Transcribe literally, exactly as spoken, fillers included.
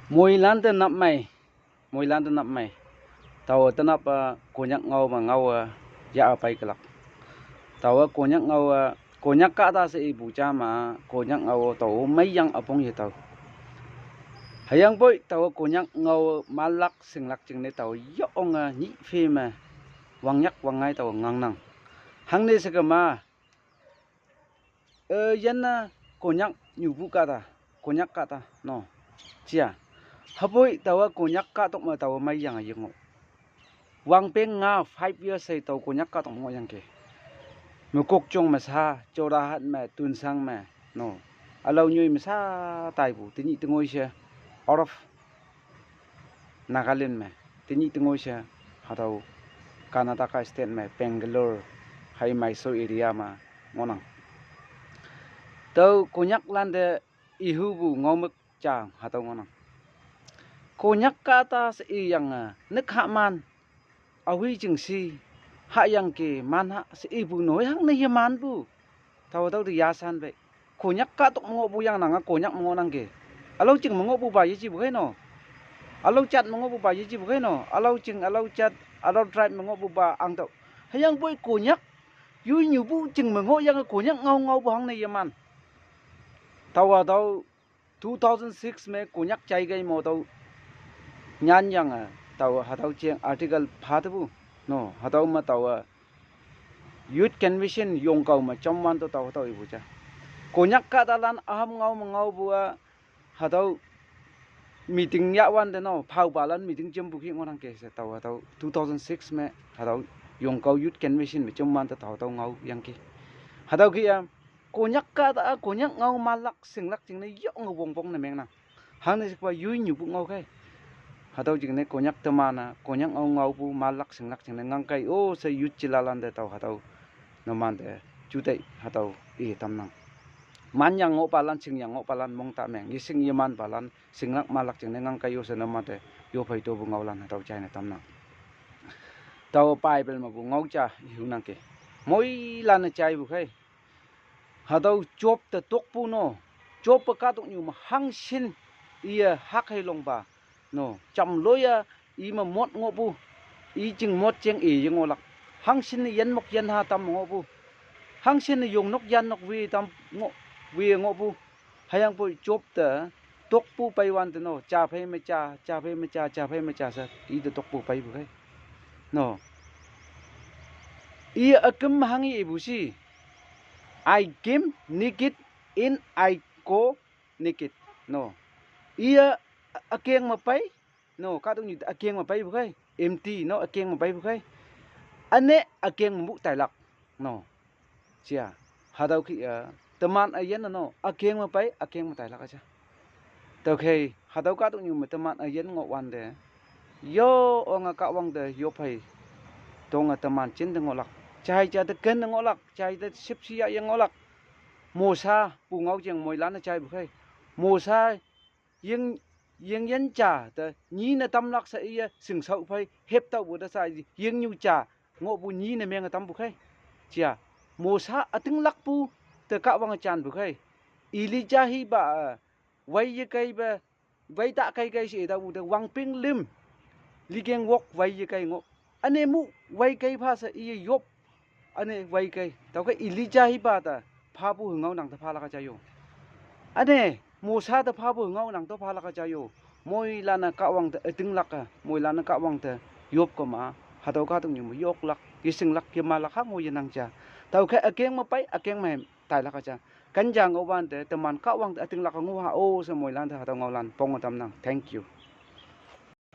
Moilan te nap mei, moilan te nap mei. Taowe tenap a Konyak ngao me ngao a ya a pai kelak. Taowe Konyak ngao a, Konyak kahta she ipu ja me Konyak ngao taowe meiyang üpong yetao. Hüyangpoi taowe Konyak ngao malak shinglak jingne taowe yonge nyih phe me wangnyak wangngai taowe ngangnang. Hangne she kema, e, yanne Konyak nyupu kahta, Konyak kahta, no. Jia. Hüpoi taowe Konyak kahtok me taowe meiyange yengoh. Wangpeng nga five years hei tao Konyak kahtok me ngohyangki. Mokokchung me sha, Jorhat me, Tuensang me, no. Ülao nyoi me sha taipu, tenyih tengoi she, out of Nagaland me, tenyih tengoi she, hatüo Karnataka state me, Bangalore, hei Mysore area me ngohnang. Tüo Konyaklante ihupu ngaomük ja hatüo ngohnang. Konyak kahta she iyange, nük hahman, awi jing shi, hahyangki man ha she ipu no, hangne yemanpu. Taowe tüo te yashan pei. Konyak kahtok me ngohpu yangnange Konyak me ngohnangki. Ülao jing me ngohpupa yejipu khei no. Ülao jat me ngohpupa yejipu khei no. Ülao jing, ülao jat, ülao tribe me ngohpupa angtüoh. Hüyangpoi Konyak, yoi nyupu jing me ngohyange Konyak ngao ngaopu hangne yeman. Taowa tüo two thousand six me Konyak jaikei mo tüo nyanyange, taowe hatüo jeng article phatepu. No, hatüo me taowe Youth Convention yongkao me jamwante tao hatüo ipu ja. Konyak kahtalan üham ngao me ngaopu a, hatüo meeting yahwante no, phaopalan meeting jampu kih ngohnangki she tao hatüo two thousand six me, hatüo yongkao Youth Convention me jamwante tao hatüo ngaoyangki. Hatüo kih a, Konyak kahta a, Konyak ngao malak shinglak jingne yonge wongpong ne mengnang. Hangne she kema yoi nyupu ngao khei. Hatüo jingne Konyak teman a, Konyak ngao ngaopu malak shinglak jingne ngangkei o she youth chilalante tao hatüo numante juteih hatüo i tamnang. Manyang ngohpalan, shingyang ngohpalan mongta meng, yeshing yemanpalan, shinglak malak jingne ngangkei o she numante yophei topu ngaolan hatüo jaine tamnang. Taowe Bible mepu ngao ja ihunangki. Moilanne jaipu khei. Hatüo Job te tokpu no. Job-e kahtoknyu me hangshin iye hak hei longpa. No, jamloi-a i me mot ngohpu. I jing mot jeng i ye ngohlak. Hangshin ne yinmok yinha tam ngohpu. Hangshin ne yongnok yannok we tam ngoh, we ngohpu. Hüyangpoi Job te tokpu peiwante no, ja phei me ja, ja phei me ja, ja phei me ja she ite tokpu peipu khei. No. Iye üküm me hanghi ipu shi. I came naked and I go naked. No. Iye ükeng me pei. No, kahtoknyu ükeng me peipu khei. Empty, no, ükeng me peipu khei. Üne ükeng me mu tailak. No. Jia, hatüo kih a, teman üyin no, ükeng me pei, ükeng me tailak a ja. Tüokhei, hatüo kahtoknyu me teman üyin ngohwante, yo onge Kahwang te yophei tonge teman jinte ngohlak. Jai ja te ken te ngohlak, jai te shüpshe yahye ngohlak. Mosa pu ngao jeng moilan-e jaipu khei. Mosa ying, yingyin ja te nyine tamlak she iye shingshao phei heptaopu te sha yingnyu ja ngohpu nyine menge tampu khei. Jia, Mosa ütinglakpu te Kahwange janpu khei. Elijah hipa-e wei yekeipe, wei ta keikei she itaopu te wangpeng lüm, likeng wok wei yekei ngoh. Üne mu wei kei pha she iye yop. Üne wei kei. Tüokhei Elijah hipa te phapu hüngao nang te phalak a ja yo. Üne Mosa te phapu hüngao nang te phalak a ja yo. Moilan-e Kahwang te ütinglak a, moilan-e Kahwang te yop kema, hatüo kahtoknyu me yoklak, yeshinglak, yemalak ha mo yenang ja. Tüokhei ükeng me pei, ükeng me tailak a ja. Ken ja ngohwante teman Kahwang te ütinglak a ngoh ha o she moilan te hatüo ngaolan ponge tamnang. Thank you.